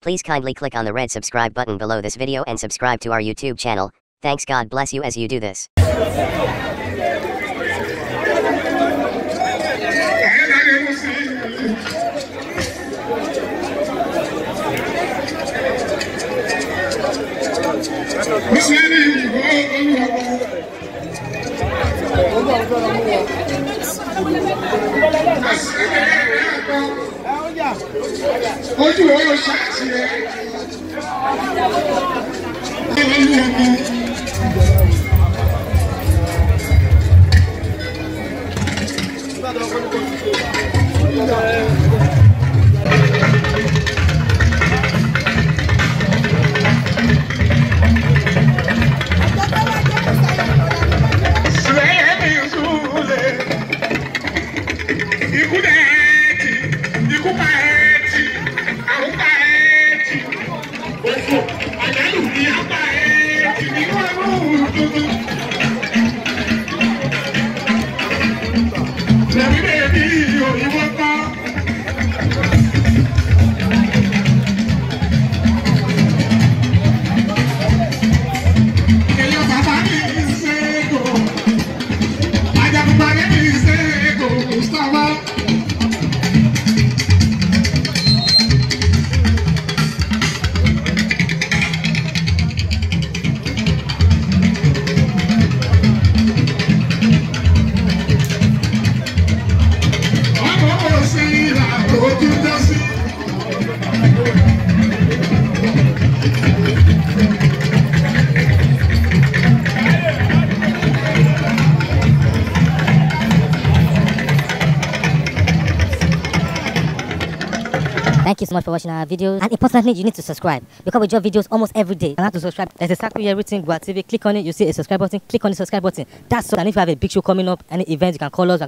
Please kindly click on the red subscribe button below this video and subscribe to our YouTube channel. Thanks, God bless you as you do this. Ojú ọ̀rọ̀ ṣáàtì rẹ̀. Thank you so much for watching our videos, and importantly, you need to subscribe because we drop videos almost every day. And how to subscribe? There's a circle here written Gboah TV. Click on it, you see a subscribe button. Click on the subscribe button. That's all. And if you have a big show coming up, any event, you can call us.